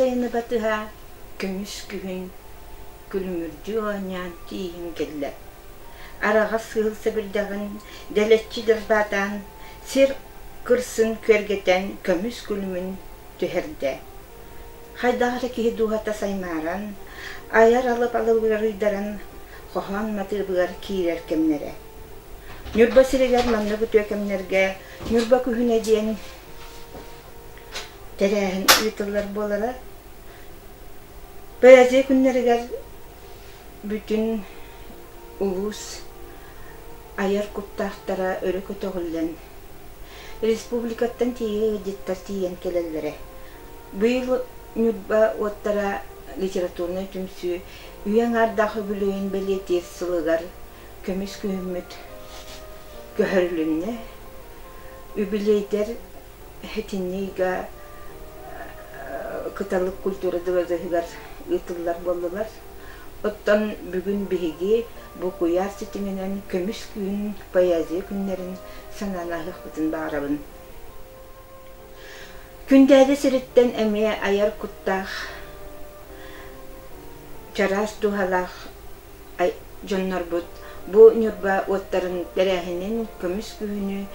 сайыны батыһа көмүс күһүн күлүмүрдүү оонньоон тиийэн кэллэ. Араҕас сыһыл сэбирдэҕин дэлэччи дырбаатаан, сир кырсын күөргэтэн көмүс күлүмүн түһэрдэ. Хайдах эрэ киһи дууһата саймааран, айар алып алыбырыйдаран хоһоон матыыбыгар киирэр кэмнэрэ. Ньурба сиригэр маннык үтүө кэмнэргэ Ньурба күһүнэ диэн тэрээһин ыытыллар буолара. Поэзия күннэригэр бүтүн улуус айар куттаахтара өрө көтөҕүллэн, республикаттан тиийэ ыалдьыттар тиийэн кэлэллэрэ. Быйыл Ньурба уоттара литературнай түмсүү үйэ аҥаардаах үбүлүөйүн бэлиэтиир сылыгар көмүс күһүммүт көһөрүлүннэ. Үбүлүөйдэр итинни ыйга Кыталык культура дыбарыаһыгар ыытыллар буоллулар. Оттон бүгүн биһиги бу куйаар ситиминэн көмүс күн поэзия күннэрин санаан ааһыахпытын баҕарабын. Күндээдэ сириттэн эмиэ айар куттаах, чараас дууһалаах дьоннорбут бу Ньурба уоттарын тэрээһинин көмүс күһүнү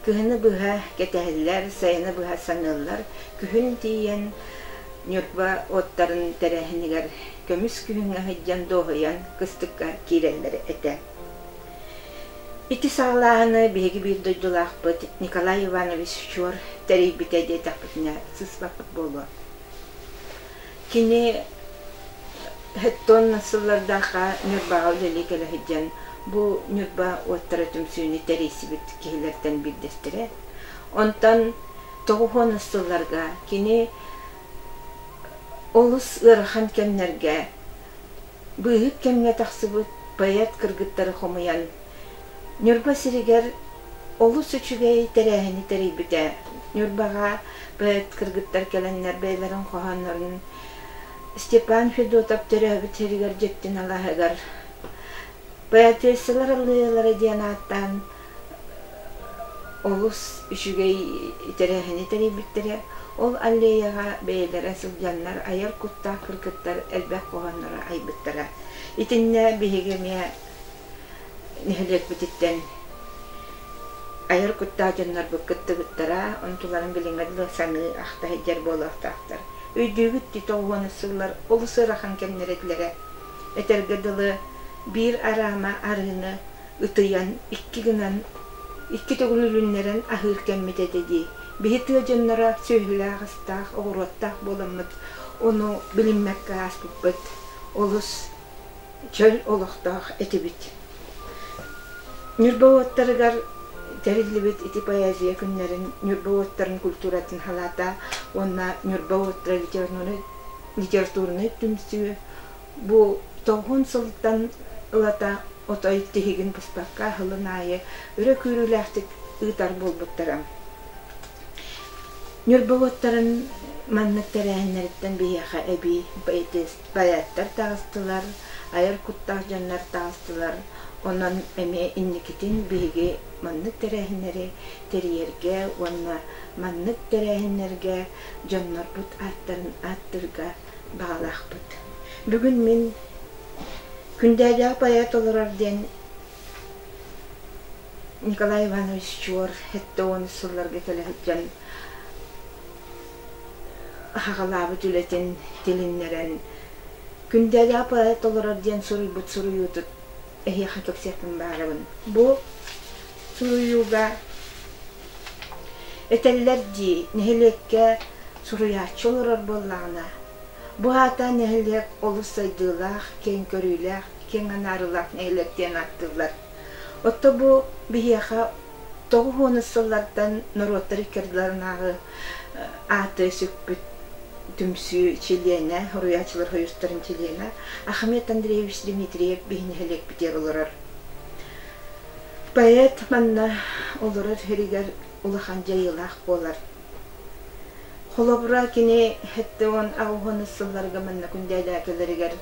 кыһыны быһа кэтэһэллэр, сайыны быһа саныыллар. Күһүн тиийэн Ньурба уоттарын тэрээһинигэр көмүс күһүҥҥэ сылдьан дуоһуйан кыстыкка киирэллэр этэ. Ити саҕалааһыны биһиги биир дойдулаахпыт Николай Иванович Чуор тэрийбитэ диэтэхпитинэ сыыспаппыт буолуо. Кини тонна сыллардаахха Ньурбаҕа үлэлии кэлэ сылдьан бу Ньурба уоттара түмсүүнү тэрийсибит киһилэртэн биирдэстэрэ. Онтон 90 сылларга кини олус ыарахан кэмнэргэ быыһык кэмҥэ тахсыбыт поэт кыргыттары хомуйан Ньурба сиригэр олус үчүгэй тэрээһини тэрийбитэ. Ньурбаҕа поэт кыргыттар кэлэннэр бэйэлэрин хоһооннорун Степан Федотов төрөөбүт сиригэр Дьиктин алааһыгар Поэтессалар аллеялара диэн ааттаан олус үчүгэй тэрээһини тэрийбиттэрэ. Ол аллеяҕа бэйэлэрэ сылдьаннар айар куттаах кыргыттар элбэх хоһооннору айбыттара. Итиннэ биһиги эмиэ нэһилиэкпититтэн айар куттаах дьоннорбут кыттыбыттара, онтуларын билиҥҥэ дылы саныы ахта сылдьар буолуохтаахтар. Өйдүүгүт дии 90 сыллар олус ыарахан кэмнэр этилэрэ. Этэргэ дылы, биир араама арыыны ытыйан икки гынан икки төгүл үлүннэрэн аһыыр кэммит этэ дии. Биһи тыа дьонноро сүөһүлээх-астаах, оҕуруоттаах буоламмыт ону билиммэккэ ааспыппыт. Олус чөл олохтоох этибит. Ньурба уоттарыгар тэриллибит ити поэзия күннэрин Ньурба уоттарын культуратын халаата уонна Ньурба уоттара литературнай түмсүү бу тоҕуһун сылтан ылата отой тиһигин быспакка сылын аайы өрө күүрүүлээхтик ыытар буолбуттара. Ньурба уоттарын маннык тэрээһиннэриттэн биһиэхэ эбии поэттар таҕыстылар, айар куттаах дьоннор таҕыстылар. Онон эмиэ инникитин биһиги маннык тэрээһиннэри тэрийэргэ уонна маннык тэрээһиннэргэ дьоннорбут ааттарын ааттыырга баҕалаахпыт. Бүгүн мин Күндээдэҕэ поэт олорор диэн Николай Иванович Чуор 70 сылларга кэлэ сылдьан аҕалаабыт үлэтин тилиннэрэн Күндээдэҕэ поэт олорор диэн суруйбут суруйуутут эһиэхэ кэпсиэхпин баарабын. Бу суруйууга этэллэр дии, нэһилиэккэ суруйааччы олорор буоллаҕына, бу аата нэһилиэк олус сайдыылаах, киэҥ көрүүлээх, киэҥ анаарыылаах нэһилиэк диэн ааттыыллар. Оттон бу биһиэхэ 90 сыллартан норуоттар иккардыларынааҕы ааты сүкпүт түмсүү чилиэнэ, суруйааччылар союзтарын чилиэнэ Ахмед Андреевич Дмитриев биһи нэһилиэкпитигэр олорор. Поэт манна олорор сиригэр улахан дьайыылаах буолар. Холобура, кини 78 сылларга манна күндээлээкэлэригэр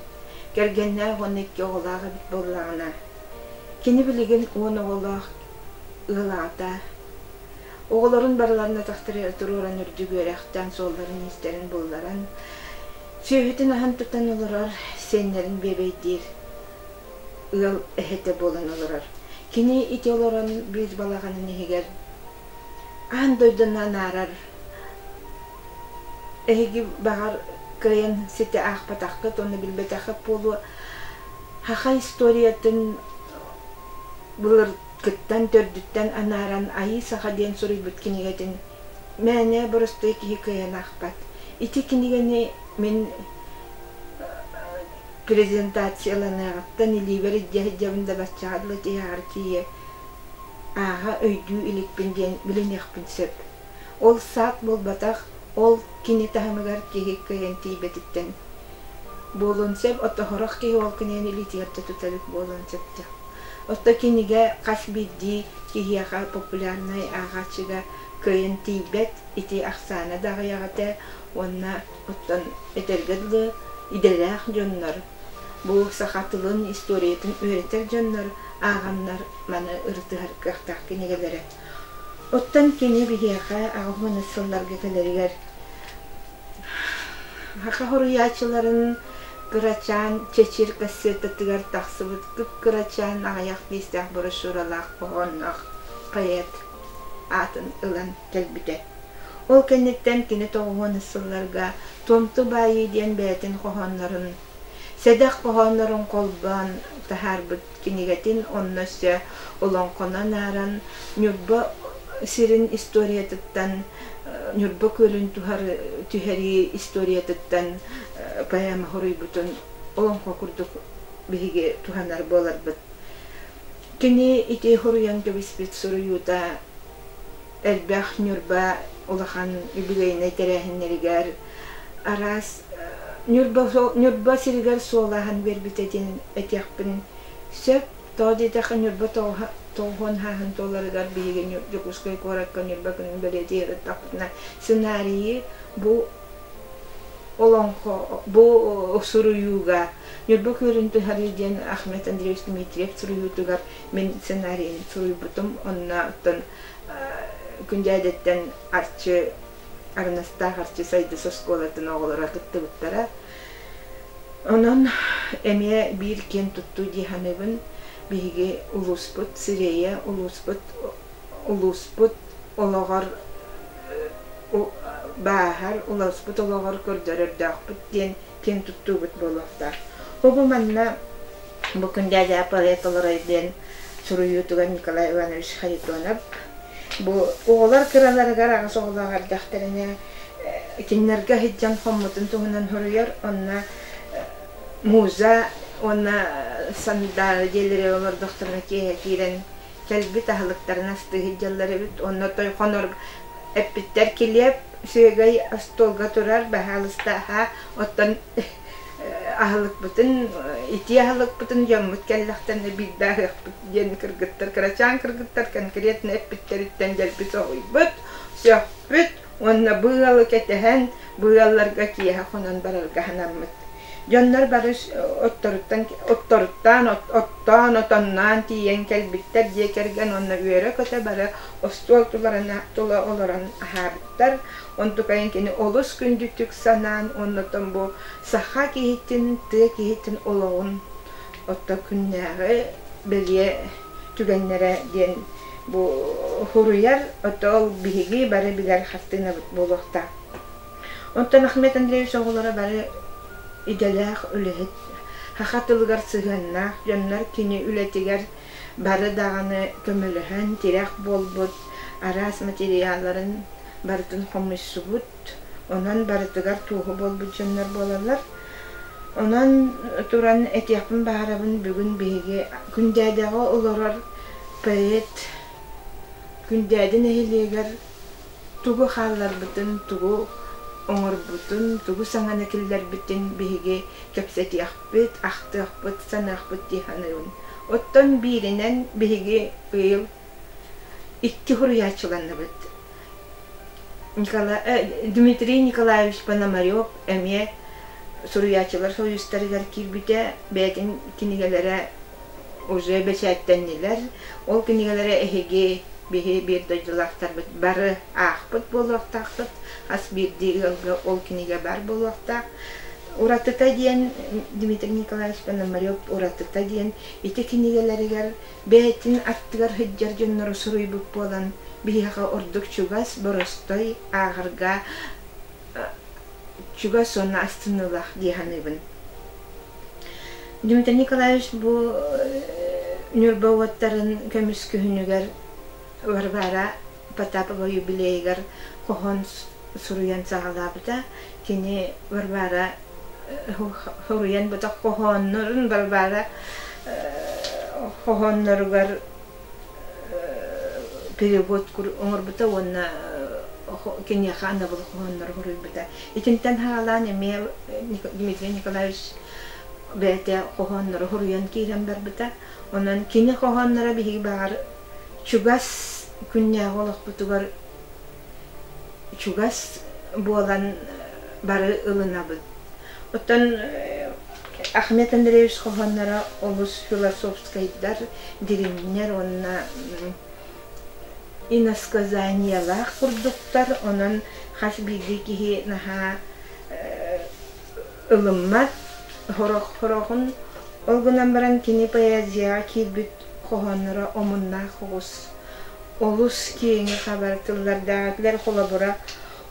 кэргэннээх уонна икки оҕолоох эбит буоллаҕына, кини билигин 10 оҕолоох ыал аҕата. Оҕолорун барыларын атахтарыгар туруоран үрдүк үөрэхтээн, суолларын-иистэрин булларан, Сүөһүтүн аһын тутан олорор, сиэннэрин биэбэйдиир ыал эһэтэ буолан олорор. Кини ити олорон биир балаҕанын иһигэр аан дойдуну анаарар. Эһиги баҕар кыайан ситэ аахпатаххыт уонна билбэтэххит буолуо. Саха историятын былыргыттан төрдүттэн анааран Айыы Саха диэн суруйбут кинигэтин мээнэ боростуой киһи кыайан аахпат. Ити кинигэни мин презентацияланыаҕыттан илиибэр илдьэ сылдьабын да баччаҕа дылы тиһэҕэр тиийэ ааҕа өйдүү иликпин диэн билиниэхпин сөп. Ол саат буолбатах, ол кини таһымыгар киһи кыайан тиийбэтиттэн буолуон сөп, оттон сорох киһи ол кинигэни илиитигэр да тута илик буолуон сөптөөх. Оттон кинигэ хас биирдии киһиэхэ популярнай ааҕааччыга кыайан тиийбэт, ити ахсаана да аҕыйах этэ уонна оттон этэргэ дылы идэлээх дьоннор, бу саха тылын, историятын үөрэтэр дьоннор ааҕаннар маны ырытыһар кыахтаах кинигэлэрэ. Оттон кини биһиэхэ 80 сылларга кэлэригэр саха суруйааччыларын кырачаан чэчир кассетатыгар тахсыбыт кып-кырачаан аҕыйах лиистээх брошюралаах хоһоонноох поэт аатын ылан кэлбитэ. Ол кэнниттэн кини 90 сылларга Туомту баайыы диэн бэйэтин хоһооннорун, сэдэх хоһооннорун холбоон таһаарбыт кинигэтин онно өссө олоҥхону анааран Ньурба сирин историятыттан Ньурба күөлүн түһэрии историятыттан поэма суруйбутун олоҥхо курдук биһиги туһанар буоларбыт. Кини ити суруйан кэбиспит суруйуута элбэх Ньурба улахан юбилейнай тэрээһиннэригэр араас Ньурба, Ньурба сиригэр суолааһын биэрбитэ диэн этиэхпин сөп. Тоҕо диэтэххэ Ньурба тоҕуһуон хааһын туоларыгар биһиги Дьокуускай куоракка Ньурба күнүн бэлиэтии ырыттахпытына сценарийы бу олоҥхо бу суруйууга Ньурба күөлүн түһэрии диэн Ахмед Андреевич Дмитриев суруйуутугар мин сценарийын суруйбутум. Онно оттон Күндээдэттэн Арчы Арынастаах Арчы Сайдыс оскуолатын оҕолоро кыттыбыттара. Онон эмиэ биир киэн туттуу дии саныыбын. Биһиги улууспут сирэйэ, улууспут улууспут олоҕор бааһар, улууспут олоҕор көрдөрөрдөөхпүт диэн киэн туттуубут буолуохтаах. Бу манна бу Күндээдэ поэт олорой диэн суруйуутугар Николай Иванович Харитонов бу оҕолор кыраларыгар аҕыс оҕолоох эрдэхтэринэ кинилэргэ сылдьан хоммутун туһунан суруйар. Онно Муза уонна Сандаара дьиэлэригэр олордохторуна киэһэ киирэн кэлбит аһылыктарын астыы сылдьаллар эбит. Онно тойхонор эппиттэр килиэп сүөгэй остуолга турар, баһаалыста аһаа, оттон аһылыкпытын, итии аһылыкпытын дьоммут кэллэхтэринэ биирдэ аһыахпыт диэн кыргыттар, кырачаан кыргыттар конкретно эппиттэриттэн дэлби соһуйбут, сөхпүт уонна бу ыалы кэтэһэн, бу ыалларга киэһэ хонон барарга санаммыт. Дьоннор бары отторуттан, отторуттаан, оттоон, отонноон тиийэн кэлбиттэр дьиэ кэргэн уонна үөрэ-көтө бары остуол туларына тула олорон аһаабыттар. Онтукайын кини олус күндүтүк санаан уонна бу саха киһитин, тыа киһитин олоҕун отто күннээҕи бэлиэ түгэннэрэ диэн бу суруйар, ото ол биһиги бары билэр хартыынабыт буолуохтаах. Онтон Ахмед Андреевич оҕолоро бары идэлээх үлэһит, саха тылыгар сыһыаннаах дьоннор кини үлэтигэр бары даҕаны көмөлөһөн тирэх буолбут, араас материалларын барытын хомуйсубут, онон барытыгар туоһу буолбут дьоннор буолаллар. Онон туран этиэхпин баҕарабын бүгүн биһиги Күндээдэҕэ олорор поэт Күндээдэ нэһилиэгэр тугу хаалларбытын, тугу оҥорбутун, тугу саҥаны киллэрбитин биһиги кэпсэтиэхпит, ахтыахпыт, саныахпыт дии саныыбын. Оттон бииринэн биһиги быйыл икки суруйааччыланныбыт. Николай, Дмитрий Николаевич Пономарев эмиэ суруйааччылар союзтарыгар киирбитэ, бэйэтин кинигэлэрэ уже бэчээттэннилэр. Ол кинигэлэрэ эһиги биһи биир дойдулаахтарбыт бары аахпыт буолуохтаахпыт. Хас биирдии ыалга ол кинигэ баар буолуохтаах. Уратыта диэн Дмитрий Николаевич Пономарев уратыта диэн ити кинигэлэригэр бэйэтин аттыгар сылдьар дьоннору суруйбут буолан биһиэхэ ордук чугас, боростой ааҕарга чугас уонна астыныылаах дии саныыбын. Дмитрий Николаевич бу Ньурба уоттарын көмүс күһүнүгэр Варвара Потапова юбилейыгар хоһоон суруйан саҕалаабыта. Кини Варвара суруйан бутах хоһооннорун Варвара хоһоонноругар перевод оҥорбута уонна киниэхэ анабыл хоһооннору суруйбута. Итинтэн саҕалаан эмиэ Дмитрий Николаевич бэйэтэ хоһооннору суруйан киирэн барбыта. Онон кини хоһоонноро биһиги баҕар чугас күннээҕи олохпутугар чугас буолан бары ылынабыт. Оттон Ахмед Андреевич хоһоонноро олус философскайдар, дириҥнэр уонна иносказаниелаах курдуктар, онон хас биирдии киһи наһаа ылыммат сорох-сороҕун. Ол гынан баран кини поэзияҕа киирбит хоһоонноро омуннаах оҕус олус киэҥи хабар тыллардаах холобура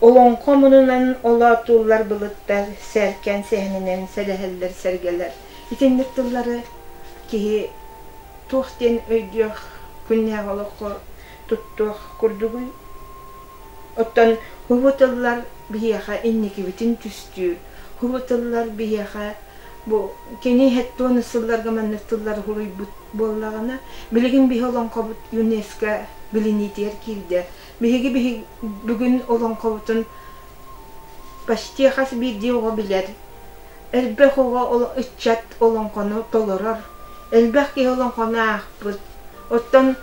олоҥхо омунунан олоотууллар былыттар, сээркээн сэһэнинэн сэлэһэллэр сэргэлэр. Итинник тыллары киһи туох диэн өйдүөх күннээҕи олоххо туттуох курдугуй? Оттон хубу тыллар биһиэхэ инникибитин түстүүр, хубу тыллар биһиэхэ бу кини хэттуон сылларга маннык тыллары суруйбут буоллаҕына, билигин биһи олоҥхобут ЮНЕСКО билиниитигэр киирдэ. Биһиги биһи бүгүн олоҥхобутун почти хас биирдии оҕо билэр. Элбэх оҕо ыччат олоҥхону толорор. Элбэх киһи олоҥхону аахпыт. Оттон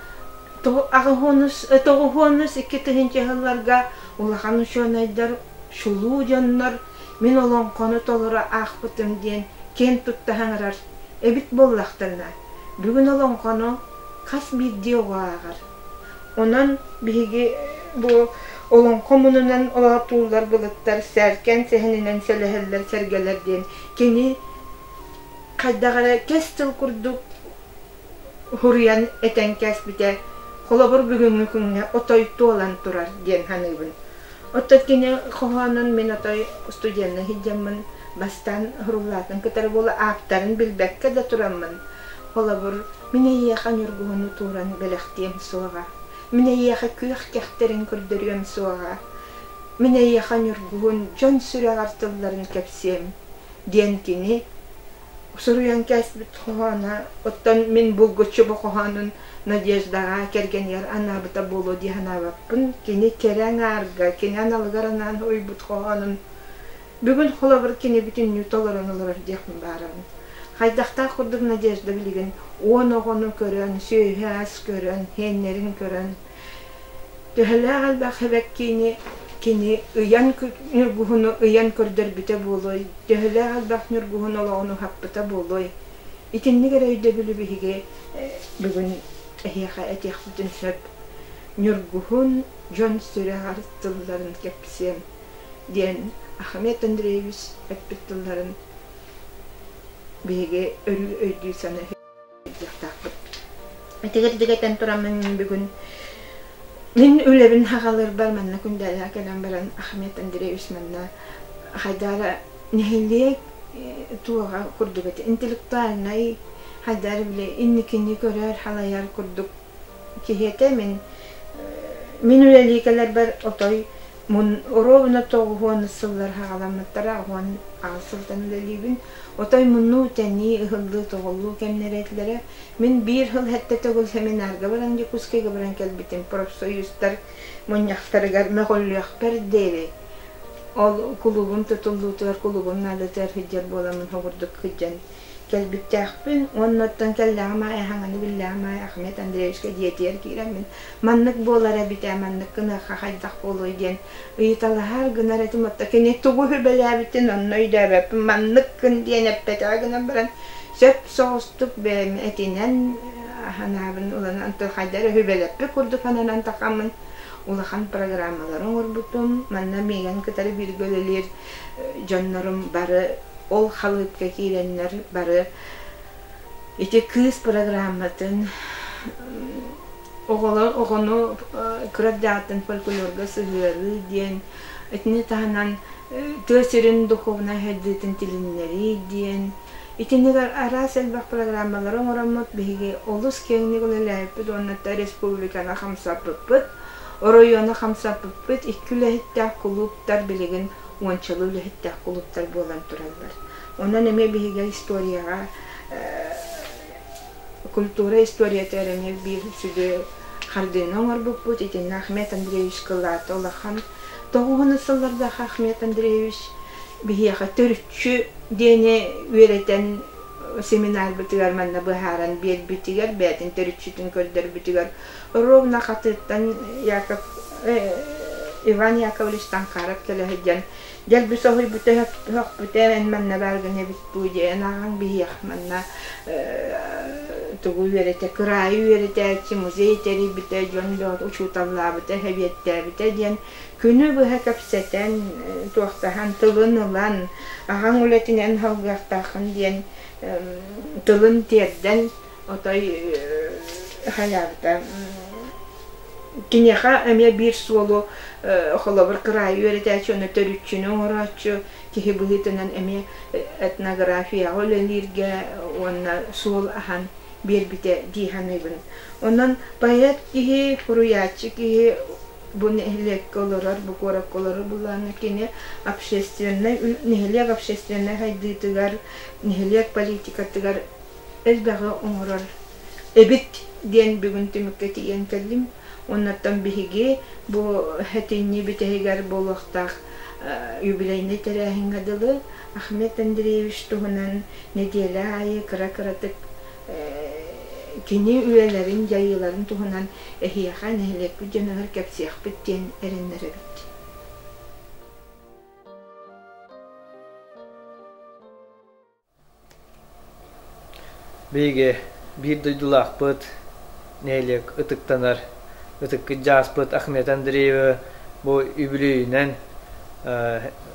92 сылларга улахан учуонайдар, чулуу дьоннор мин олоҥхону толоро аахпытым диэн киэн тутта саҥарар эбит буоллахтарына, бүгүн олоҥхону хас биирдии оҕо ааҕар. Онон биһиги бу олоҥхо мунунан олоотууллар былыттар, сээркээн сэһэнинэн сэлэһэллэр сэргэлэр диэн кини хайдах эрэ кэс тыл курдук суруйан этэн кээспитэ холобур бүгүҥҥү күҥҥэ отой туолан турар диэн саныыбын. Оттон кини хоһоонун мин отой студенна сылдьаммын бастаан суруллаатын кытары буола ааптарын билбэккэ да тураммын холобур мин эйиэхэ ньургуһуну тууран бэлэхтиэм суоҕа, мин эйиэхэ күөх кэхтэрин көрдөрүөм суоҕа, мин эйиэхэ ньургуһун дьон сүрэҕэр тылларын кэпсиэм диэн кини суруйан кээспит хоһооно, оттон мин булгуччу бу хоһоонун Надеждаҕа кэргэнигэр анаабыта буолуо дии санаабаппын. Кини кэрэ аҥаарга, кини аналыгар анаан суруйбут хоһоонун бүгүн холобур кини бүтүннүү толорон олорор диэхпин баарабын. Хайдахтаах курдук Надежда билигин 10 оҕону көрөн, сүөһү-ас көрөн, һиэннэрин көрөн, Төһөлөөх элбэх эбэккиини кини ыйан ньургуһуну ыйан көрдөрбүтэ буолуой, төһөлөөх элбэх ньургуһун олоҕун уһаппыта буолуой? Итинник эрэ өйдөбүлү биһиги бүгүн эһиэхэ этиэхпитин сөп. Ньургуһун дьон сүрэҕэр тылларын кэпсиэм диэн Ахмед Андреевич эппит тылларын биһиги өрүү өйдүү-саныы Дьахтаахпыт. Итигирдик этэн тураммын бүгүн мин үлэбин хаҕалыырбар манна күндэлээх кэлэн баран Ахмед Андреевич манна хайдара нэһилиэк туоҕа курдук этэ интеллектуальнай хайдары били инникини көрөр халайар курдук киһи этэ мин мин үлэлии кэлэрбэр отой Мун оруобуна 90 сыллар саҕаламмыттара, 18 сылтан үлэлиибин. Отой муннуу-тэнии, ыһыллыы-тоҕуллуу кэмнэрэ этилэрэ. Мин биир сыл сэттэ төгүл семинарга баран Дьокуускайга баран кэлбитим. Профсоюзтар мунньахтарыгар мөҕүллүөхпэр диэри ол кулуубум тутуллуутугар кулуубум наадатыгар сылдьар буоламмын холкутук сылдьан кэлбиттээхпин уонна оттон кэллэҕим аайы хаҥаны биллэҕим аайы Ахмед Андреевичка дьиэтигэр киирэммин маннык буолар эбит ээ маннык гыныахха хайдах буолуой диэн ыйыталаһар гынар этим отто кини тугу сүбэлээбитин онно өйдөөбөппүн маннык гын диэн эппэтэҕэ гынан баран сөп соҕустук бэйэм этинэн санаабын ылан онтон хайда эрэ сүбэлэппит курдук сананан тахаммын улахан программалары оҥорбутум манна миигин кытары бииргэ үлэлиир дьоннорум бары. Ол халыыпка киирэннэр бары ити кыыс программатын оҕолор оҕону кыра эрдэҕиттэн фольклорга сыһыарыы диэн итини таһынан тыа сирин духовнай сайдыытын тилиннэрии диэн итинник араас элбэх программалары оҥороммут биһиги олус киэҥник үлэлээбиппит уонна республиканы хамсаппыппыт, оройуону хамсаппыппыт. Икки үлэһиттээх кулууптар билигин уончалыы үлэһиттээх кулууптар буолан тураллар. Онон эмиэ биһиги историяҕа культура историята эмиэ биир сүдү хардыыны оҥорбуппут. Итиннэ Ахмед Андреевич кылаата улахан. Тоҕуһун сыллардаах Ахмед Андреевич биһиэхэ төрүччү диэни үөрэтэн семинарбытыгар манна быһааран биэрбитигэр, бэйэтин төрүччүтүн көрдөрбүтүгэр ровно хатыыттан Яков Иван Яковлевич Таҥхаров кэлэ сылдьан дэлби соһуйбута һөхпүтэ эн манна бааргын эбит дуу диэн ааҕаҥ биһиэх манна тугу үөрэтэ кыраайы үөрэтээччи музей тэрийбитэ дьон учууталлаабыта сэбиэттээбитэ диэн күнү быһа кэпсэтэн туохтаһан тылын ылан аҕаҥ үлэтинэн салгыахтааххын диэн тылын тиэрдэн отой хайаабыта киниэхэ эмиэ биир суолу холобур кыраайы үөрэтээччи уонна төрүччүнү оҥорооччу киһи быһыытынан эмиэ этнографияҕа үлэлииргэ уонна суол аһан биэрбитэ дии саныыбын. Онон поэт киһи, суруйааччы киһи бу нэһилиэккэ олорор, бу куоракка олорор буллаҕына кини общественнай нэһилиэк общественнай сайдыытыгар, нэһилиэк политикатыгар элбэҕи оҥорор эбит диэн бүгүн түмүккэ тиийэн кэллим. Оннуттан биһиги бу сэтинньи бүтэһигэр буолуохтаах юбилейнай тэрээһиҥҥэ дылы Ахмед Андреевич туһунан нэдиэлэ аайы кыра-кыратык кини үлэлэрин, дьайыыларын туһунан эһиэхэ нэһилиэкпит дьонугар кэпсиэхпит диэн эрэннэрэбит. Биһиги биир дойдулаахпыт, нэһилиэк ытыктанар ытыккыт дьааспыт Ахмед Андреевы бу үбүлүөйүнэн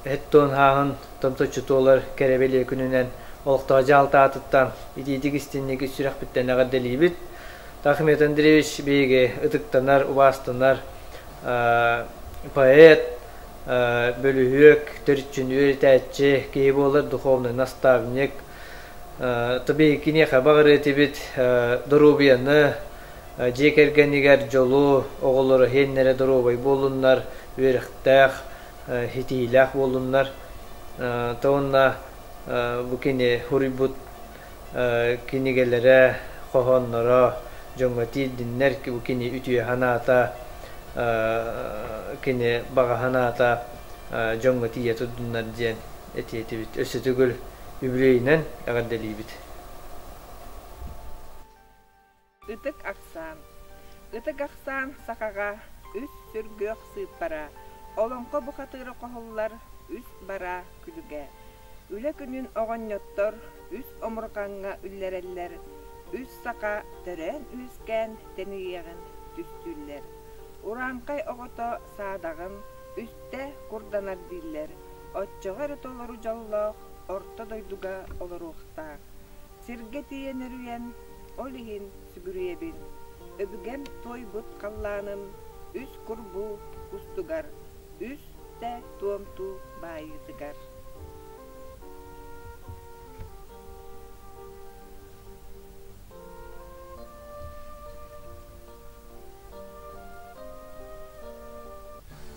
һэттон хааһын томточчу туолар кэрэ бэлиэ күнүнэн олохтоох дьаһалта аатыттан итиитик истинник ис сүрэхпиттэн эҕэрдэлиибит. Ахмед Андреевич биһиги ытыктанар, убаастанар поэт, бөлүһүөк, төрүччүнү үөрэтээччи, киһи буолар духовный наставник. Таби киниэхэ баҕарыа этибит доруобуйаны, дьиэ кэргэнигэр дьолу, оҕолоро иһиэннэрэ доруобай буоллуннар, үөрэхтээх, ситиһиилээх буоллуннар. То уонна бу кини суруйбут кинигэлэрэ, хоһоонноро дьоҥҥо тиийдиннэр, бу кини үтүө санаата, кини баҕа санаата дьоҥҥо тиийэ турдуннар диэн этиэ этибит. Өссө төгүл үбүлүөйүнэн эҕэрдэлиибит. Ытык ахсаан. Ытык ахсаан сахаҕа үс сүргүөх сыыппара, олоҥхо бухатыыра хоһуллар үс бараа күлүгэ. Үлэ күнүн оҕонньоттор үс омурҕаҥҥа үллэрэллэр, үс саха төрөөн-үөскээн тэнийиэҕин түстүүллэр. Урааҥхай оҕото саадаҕын үстэ курданар дииллэр, оччоҕо эрэ толору дьоллоох орто дойдуга олоруохтаах. Сиргэ тиийэн өрүйэн, ол иһин сүгүрүйэбин. Өбүгэм туойбут халлааным үс курбуу кустугар, үс тэ туомтуу баайыытыгар.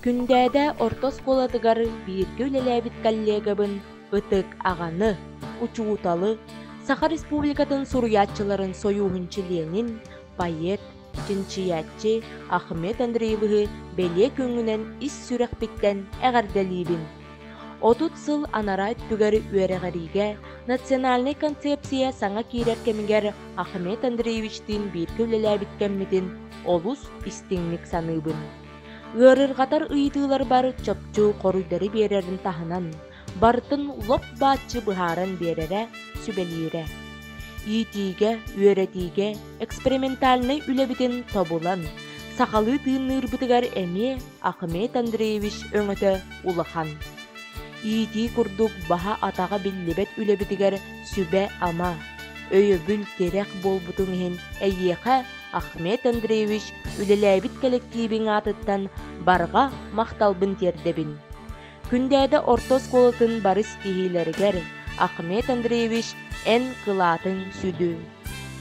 Күндээдэ орто оскуолатыгар бииргэ үлэлээбит коллегабын ытык аҕаны, учууталы, Саха Республикатын суруйааччыларын сойууһун чилиэнин, поэт, чинчийээччи Ахмед Андреевиһы бэлиэ күҥҥүнэн ис сүрэхпиттэн эҕэрдэлиибин! 30 сыл анараа өттүгэр үөрэҕириигэ национальнай концепция саҥа киирэр кэмигэр Ахмед Андреевичтыын бииргэ үлэлээбит кэммитин олус истиҥник саныыбын. Ыарырҕатар ыйытыыларбар чопчу хоруйдары биэрэрин таһынан, барытын лоп-бааччы быһааран биэрэрэ, сүбэлиирэ. Иитиигэ, үөрэтиигэ экспериментальнай үлэбитин тобулан, сахалыы тыынныырбытыгар эмиэ Ахмед Андреевич өҥөтө улахан. иитии курдук баһа-атаҕа биллибэт үлэбитигэр сүбэ-ама, өйөбүл-тирэх буолбутуҥ иһин эйиэхэ Ахмед Андреевич үлэлээбит кэлэктиибиҥ аатыттан барҕа махталбын тиэрдэбин. Күндээдэ орто оскуолатын бары ситиһиилэригэр Ахмед Андреевич эн кылаатыҥ сүдү.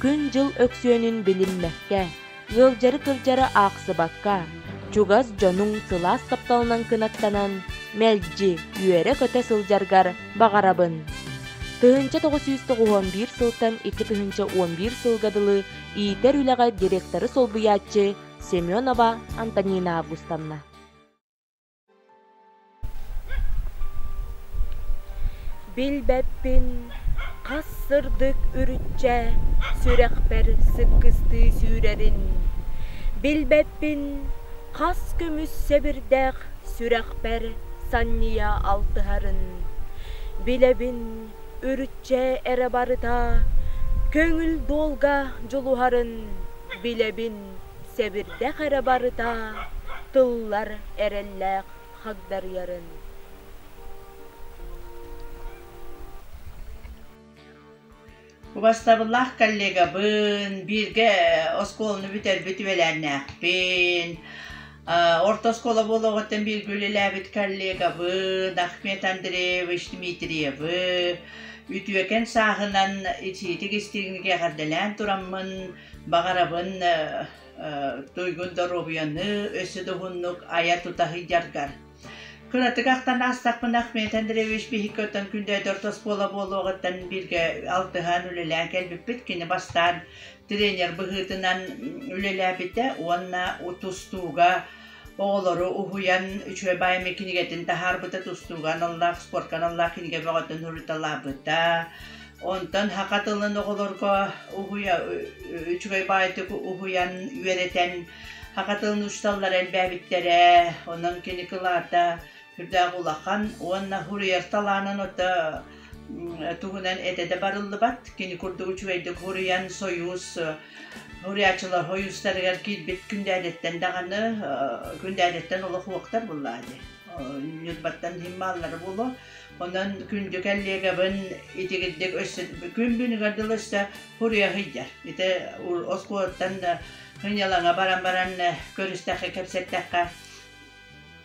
Күн-дьыл өксүөнүн билиммэккэ, ыалдьары-кырдьары аахсыбакка, чугас дьонуҥ сылаас тапталынан кынаттанан, мэлдьи үөрэ-көтө сылдьаргар баҕарабын. 1991 сылтан 2011 сылга дылы иитэр үлэҕэ директоры солбуйааччы Семенова Антонина Августовна. Билбэппин, хас сырдык үрүччэ сүрэхпэр сыккыстыы сүүрэрин. Билбэппин, хас көмүс сэбирдэх сүрэхпэр санньыйа алтыһарын. Билэбин, үрүччэ эрэ барыта көҥүл дуолга дьулуһарын. Билэбин, сэбирдэх эрэ барыта тыллар эрэллээх хагдарыйарын. Убастабыллаах коллегабын, бииргэ оскуоланы бүтэрбит үөлээннээхпин, орто оскуола буолуоҕуттан бииргэ үлэлээбит коллегабын Ахмед Андреевич Дмитриевы үтүөкэн сааһынан итиитик истиҥник эҕэрдэлээн тураммын баҕарабын туйгун доруобуйаны өссө да уһуннук айа-тута сылдьаргар. Кыратык ахтан аастахпына Ахмед Андреевич биһикки оттон Күндээдэ орто оскуола буолуоҕуттан бииргэ алтыһан үлэлээн кэлбиппит. Кини бастаан тренер быһыытынан үлэлээбитэ уонна тустууга оҕолору уһуйан үчүгэй баайымы кинигэтин таһаарбыта, тустууга аналлаах, спортка аналлаах кинигэ бөҕөтүн суруйталаабыта. Онтон саха тылын оҕолорго уһуйа үчүгэй баайытык уһуйан үөрэтэн саха тылын учууталлара элбээбиттэрэ. Онон кини кылаата сүрдээх улахан уонна суруйар талаанын ото туһунан этэ да барыллыбат. Кини курдук үчүгэйдик суруйан Союз суруйааччылар союзтарыгар киирбит Күндээдэттэн даҕаны Күндээдэттэн олох уоктар буллаа дии. Ньурбаттан иһин бааллара буолуо. Онон күндү кэллиэгэбин итигирдик өссө күн бүгүнүгэр дылы өссө суруйа сылдьар. Ити оскуолаттан сынньалаҥа баран баран көрүстэххэ, кэпсэттэххэ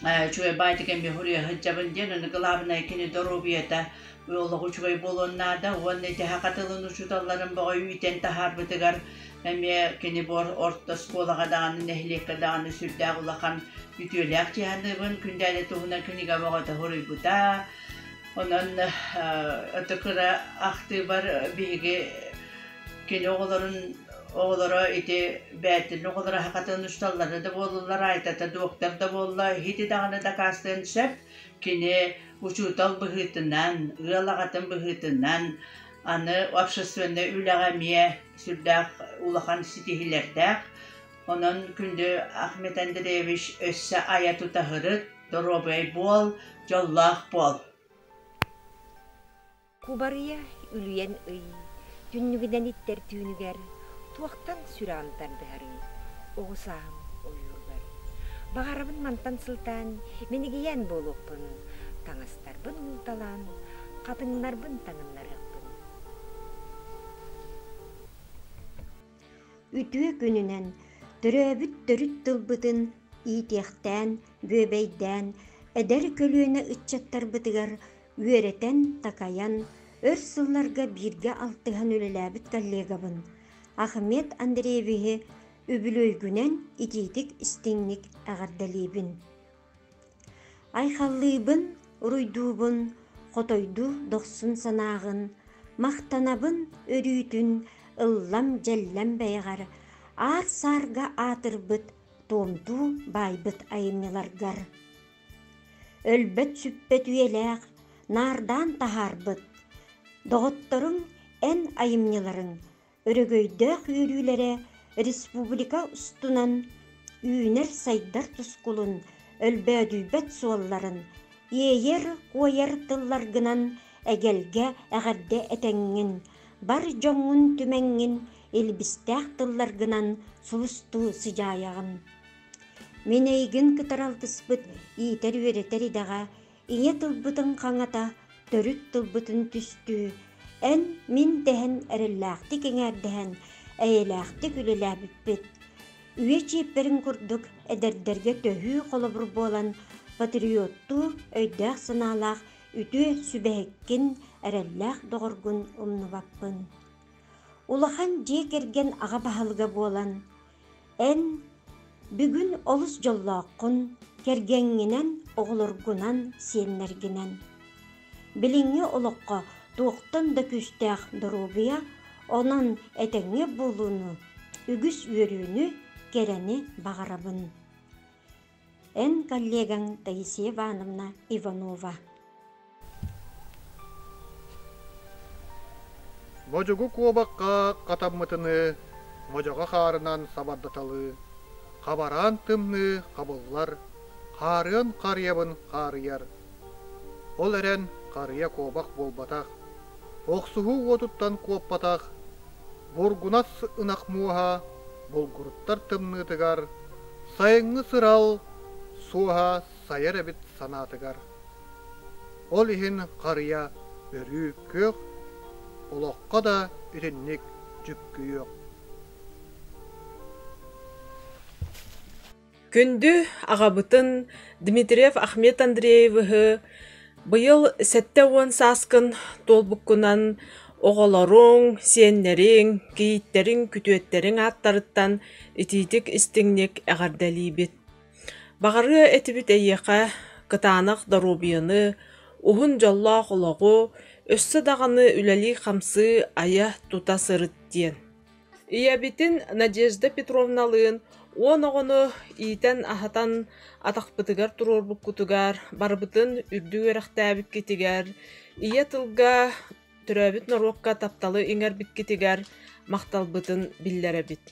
үчүгэй баайдык эмиэ суруйа сылдьабын диэн, ону кылаабынай кини доруобуйата олох үчүгэй буолуон наада уонна ити саха тылын учууталларын бөҕө үүтэн таһаарбытыгар эмиэ кини бу орто оскуолаҕа даҕаны, нэһилиэккэ даҕаны сүрдээх улахан үтүөлээх дии саныыбын. Күндээдэ туһунан кинигэ бөҕөтө суруйбута. Онон ото кыра ахтыыбар биһиги кини оҕолорун оҕолоро ити бээтин оҕолоро сахатын учууталлара да буоллулар, Айтата доктор да буолла, ити даҕаны дакаастыан сөп. Кини учуутал быһыытынан, ыал аҕатын быһыытынан аны общественнай үлэҕэ эмиэ сүрдээх улахан ситиһиилэрдээх. Онон күндү Ахмед Андреевич өссө айа тутаһырыт, доруобай буол, дьоллоох буол. Кубарыйа үлүйэн ый, түннүгүнэн иттэр түүнүгэр туохтан сүрэҕин тардыһарый, оҕо сааһым ойууругар. Баҕарабын мантан сылтаан минигийээн буолуохпун, таҥастарбын уурталаан, хатыҥнарбын таҥыннарыахпын. Үтүө күнүнэн төрөөбүт төрүт тылбытын иитиэхтээн, бүөбэйдээн, эдэр көлүөнэ ыччаттарбытыгар үөрэтэн-такайан, өр сылларга бииргэ алтыһан үлэлээбит коллегабын Ахмед Андреевиһы үбүлүөйгүнэн итиитик-истиҥник эҕэрдэлиибин. Айхаллыыбын, уруйдуубун, хотойдуу дохсун санааҕын, махтанабын өрүүтүн ыллам-дьэллэм бэйэҕэр, аар-саарга аатырбыт туомтуу баайбыт айымньыларгар. Өлбөт-сүппэт үйэлээх наардаан таһаарбыт, доҕотторуҥ эн айымньыларыҥ өрөгөйдөөх үөрүүлэрэ республика устунан үүнэр-сайдар тускулун, өлбөөдүйбэт суолларын, иэйэр-куойар тылларгынан эгэлгэ эҕэрдэ этэҥҥин, бар дьоҥҥун түмэҥҥин илбистээх тылларгынан сулустуу сыдьаайаҕын. Мин эйигин кытары алтыспыт иитэр-үөрэтэр идэҕэ. Ийэ тылбытын хаҥата, төрүт тылбытын түстүү, эн мин дэһэн эрэллээхтик эҥээрдэһэн, эйэлээхтик үлэлээбиппит. Үйэ чиэппэрин курдук эдэрдэргэ төһүү холобур буолан, патриоттуу өйдөөх-санаалаах үтүө сүбэһиккин, эрэллээх доҕоргун умнубаппын. Улахан дьиэ кэргэн аҕа баһылыга буолан, эн бүгүн олус дьоллооххун, кэргэҥҥинэн, оҕолоргунан, сиэннэргинэн. Билиҥҥи олоххо туохтан да күүстээх доруобуйа, онон этэҥҥэ буолууну, үгүс үөрүүнү, кэрэни баҕарабын. Эн коллегаҥ Таисия Ивановна Иванова. Модьугу куобахха хатаммытыныы, модьоҕо хаарынан сабардаталыы, хабараан тымныы хабыллар, хаарыан харыйабын хаарыйар. Ол эрэн харыйа куобах буолбатах, охсуһуу уотуттан куоппатах, бургунас ынах муоһа булгуруттар тымныытыгар, сайыҥҥы сырал суоһа сайар эбит санаатыгар. Ол иһин харыйа өрүү күөх, олоххо да итинник дьүккүйүөх. Күндү аҕабытын Дмитриев Ахмед Андреевиһы быйыл 70 сааскын туолбуккунан оҕолоруҥ, сиэннэриҥ, кийииттэриҥ, күтүөттэриҥ ааттарыттан итиитик-истиҥник эҕэрдэлиибит. Баҕарыа этибит эйиэхэ кытаанах доруобуйаны, уһун дьоллоох олоҕу, өссө даҕаны үлэлии-хамсыы айа-тута сырыт диэн. Ийэбитин Надежда Петровналыын 10 оҕону иитэн-аһатан атахпытыгар туруорбуккутугар, барыбытын үрдүк үөрэхтээбиккитигэр, ийэ тылга, төрөөбүт норуокка тапталы иҥэрбиккитигэр махталбытын биллэрэбит.